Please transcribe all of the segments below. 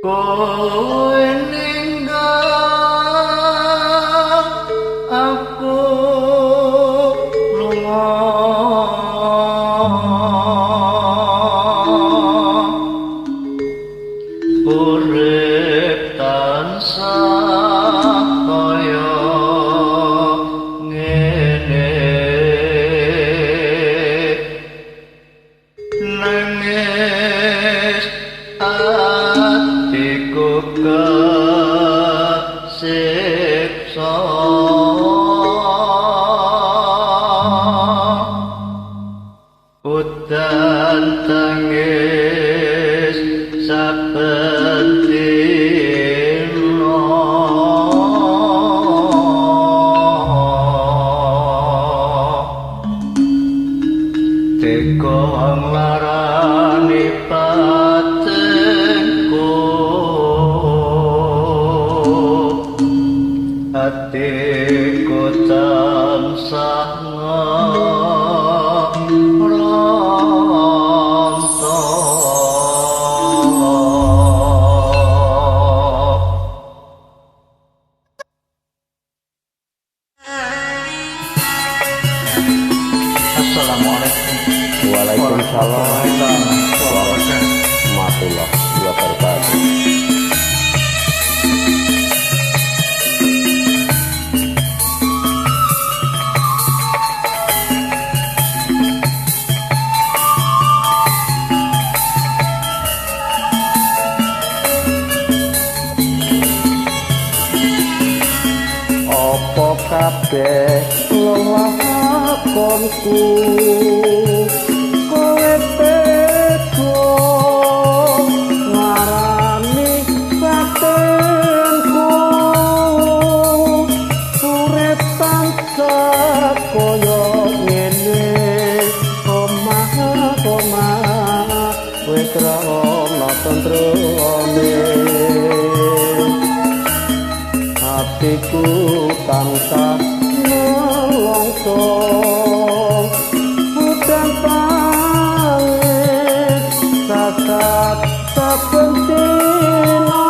Kowe ninggal aku lunga, urip tansah kaya ngene, nangis atiku kesiksa. Udan tangis saben dina, teka nglarani batinku, atiku tansah ngronto. Assalamualaikum. Waalaikumsalam warahmatullahi wabarakatuh. Apa kabeh lelakonku kowe tega ngarani batinku, urip tansah kaya ngene, omah omah wis ra ono tentreme, atiku tansah nelongso, udan tangis sasat saben dina,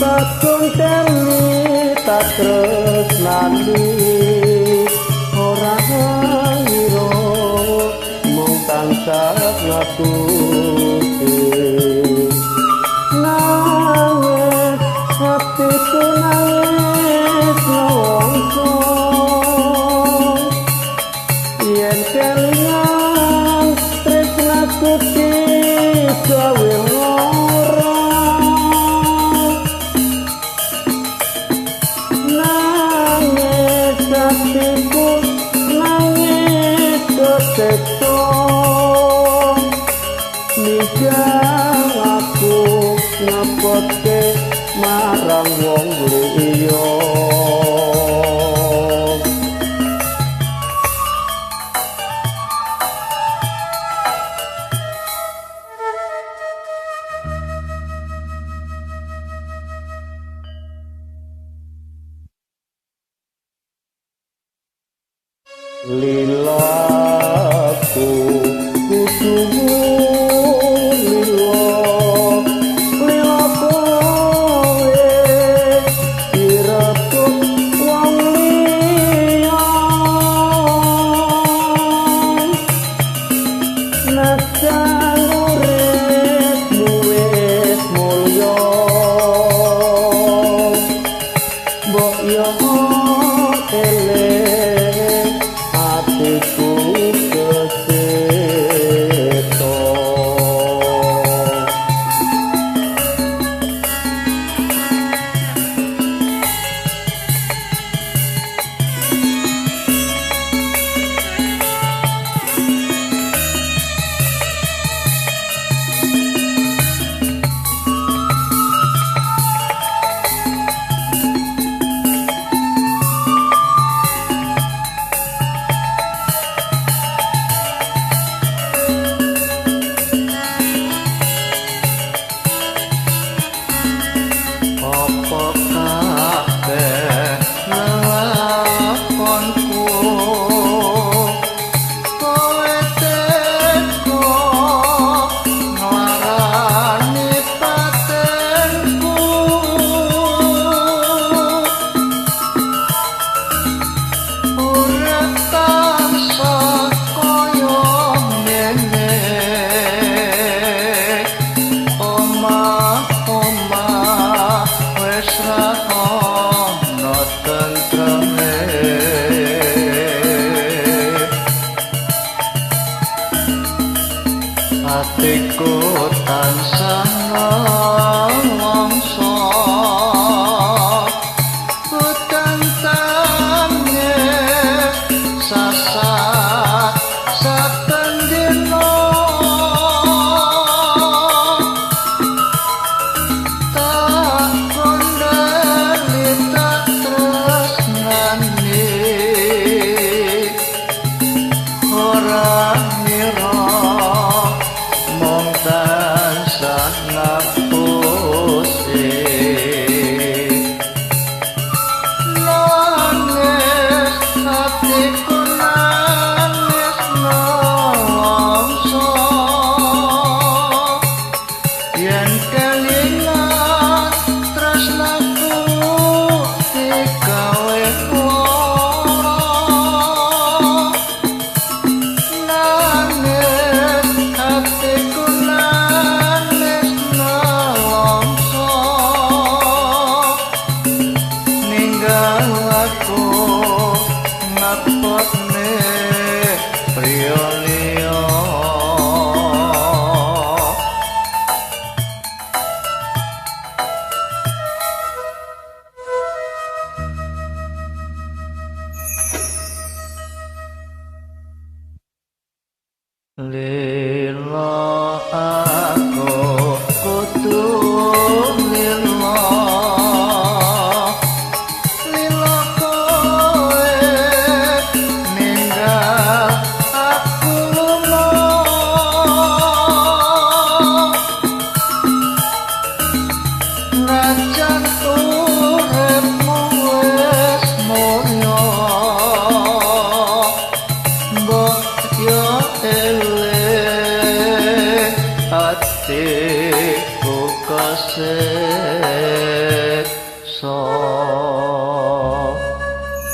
tak konteni tak tresnani, ora ngira mung tansah ngapusi. Nangis atiku nangis nelongso, yen kelingan tresnaku digawe lara, nangis atiku nangis keseksa, ninggal aku ngepotke marang wong liya. Lilaku kudu lila, lila kowe direbut wong liya, najan uripmu wis mulya, mbok yo eling atiku kesiksa. Atiku tansah nelongso, udan tangis sasat saben dina. Tak kondeli tak tresnani, ora ngira mung tansah ngapusi. Nangis atiku nangis nelongso, yen kelingan tresnaku digawe lara. Nangis atiku nangis nelongso, ninggal aku ngapotne priya liya. Lila aku kudu lila, lila kowe ninggal aku lunga. Najan uripmu wis mulya, mbok yo eling atiku kasiksa.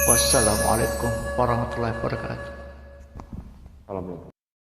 Wassalamualaikum warahmatullahi wabarakatuh. Salam.